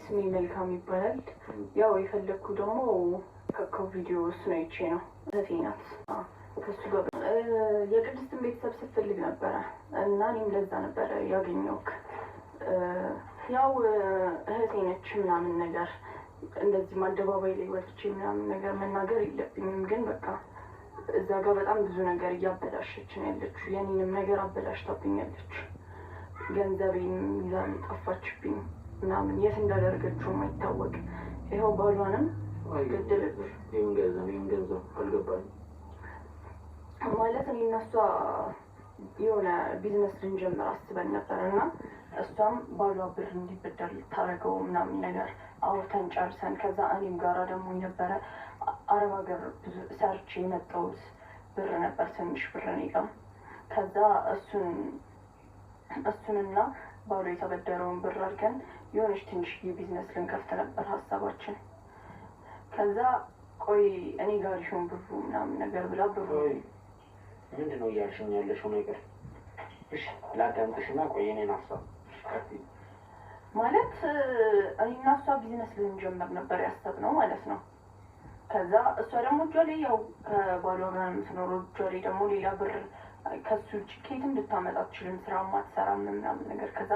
ስሜ መልካም ይባላል። ያው የፈለግኩ ደግሞ ከከው ቪዲዮ እሱን አይቼ ነው። እህቴ ናት። ከሱ ጋር የቅድስትን ቤተሰብ ስትፈልግ ነበረ እና እኔም ለዛ ነበረ ያገኘውክ። ያው እህቴ ነች ምናምን ነገር እንደዚህ አደባባይ ላይ ወጥቼ ምናምን ነገር መናገር የለብኝም፣ ግን በቃ እዛ ጋር በጣም ብዙ ነገር እያበላሸች ነው ያለችው። የኔንም ነገር አበላሽታብኛለች። ገንዘቤን ይዛ ጠፋችብኝ ምናምን የት እንዳደረገችውም አይታወቅ። ይኸው ባሏንም ገደለች። ይህን ገንዘብ ይህን ገንዘብ አልገባኝም። ማለት እኔ እና እሷ የሆነ ቢዝነስ ልንጀምር አስበን ነበር እና እሷም ባሏ ብር እንዲበደር ልታደርገው ምናምን ነገር አውርተን ጨርሰን፣ ከዛ እኔም ጋራ ደግሞ የነበረ አረብ ሀገር ብዙ ሰርቼ የመጣሁት ብር ነበር፣ ትንሽ ብር እኔ ጋር። ከዛ እሱንና ባሏ የተበደረውን ብር አድርገን የሆነች ትንሽዬ ቢዝነስ ልንከፍት ነበር ሀሳባችን። ከዛ ቆይ እኔ ጋር ይሁን ብሩ ምናምን ነገር ብላ ብሩ ምንድን ነው እያልሽኝ ያለሽው ነገር? እሺ ላዳምጥሽና ቆይ የእኔን ሀሳብ ማለት እኔና እሷ ቢዝነስ ልንጀምር ነበር ያሰብነው ማለት ነው። ከዛ እሷ ደግሞ እጇ ላይ ያው ከባሏ ጋር የምትኖረው እጇ ላይ ደግሞ ሌላ ብር ከሱ ውጭ ከየትም ልታመጣ አትችልም፣ ስራ አትሰራም ምናምን ነገር። ከዛ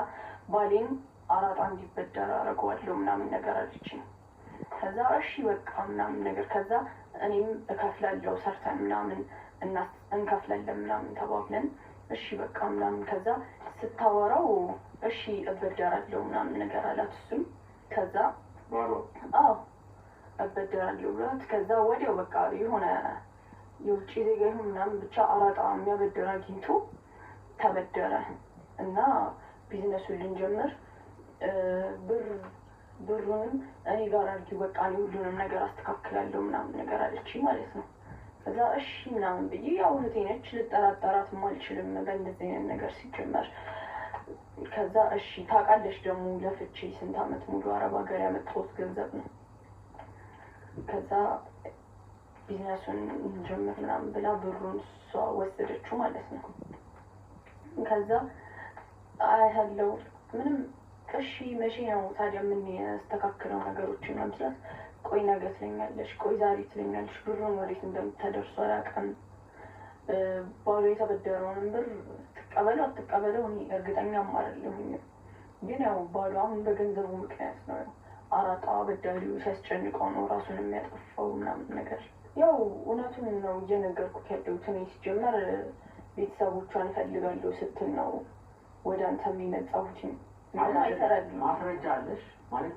ባሌን አራጣ እንዲበደር አደርገዋለሁ ምናምን ነገር አለችኝ። ከዛ እሺ በቃ ምናምን ነገር፣ ከዛ እኔም እከፍላለሁ ሰርተን ምናምን እንከፍላለን ምናምን ተባብለን እሺ በቃ ምናምን። ከዛ ስታወራው እሺ እበደራለሁ ምናምን ነገር አላት እሱም። ከዛ አዎ እበደራለሁ ብላት፣ ከዛ ወዲያው በቃ የሆነ የውጭ ዜጋ ይሁን ምናምን ብቻ አራጣ የሚያበድር አግኝቶ ተበደረ እና ቢዝነሱን ልንጀምር ብሩንም እኔ ጋር አድርጊው በቃ እኔ ሁሉንም ነገር አስተካክላለሁ ምናምን ነገር አለችኝ ማለት ነው። ከዛ እሺ ምናምን ብዬ ያው እህቴ ነች ልጠራጠራትም አልችልም በእንደዚህ አይነት ነገር ሲጀመር። ከዛ እሺ ታውቃለች ደግሞ ለፍቼ ስንት ዓመት ሙሉ አረብ ሀገር ያመጣሁት ገንዘብ ነው። ከዛ ቢዝነሱን እንጀምር ምናምን ብላ ብሩን እሷ ወሰደችው ማለት ነው። ከዛ አያለው ምንም እሺ መቼ ነው ታዲያ የምንስተካክለው ነገሮች ምናምን ስላት ቆይ ነገ ትለኛለች፣ ቆይ ዛሬ ትለኛለች። ብሩን ወዴት እንደምታደርሱ አላውቅም። ባሏ የተበደረውንም ብር ትቀበለው አትቀበለው እኔ እርግጠኛም አይደለሁኝም። ግን ያው ባሏ አሁን በገንዘቡ ምክንያት ነው አራጣ አበዳሪው ሲያስጨንቀው ነው ራሱን የሚያጠፋው ምናምን ነገር። ያው እውነቱን ነው እየነገርኩት ያለሁት። እኔ ሲጀመር ቤተሰቦቿን እፈልጋለሁ ስትል ነው ወደ አንተ የመጣሁት። ምንም አይሰራልኝም። ማስረጃ አለሽ ማለት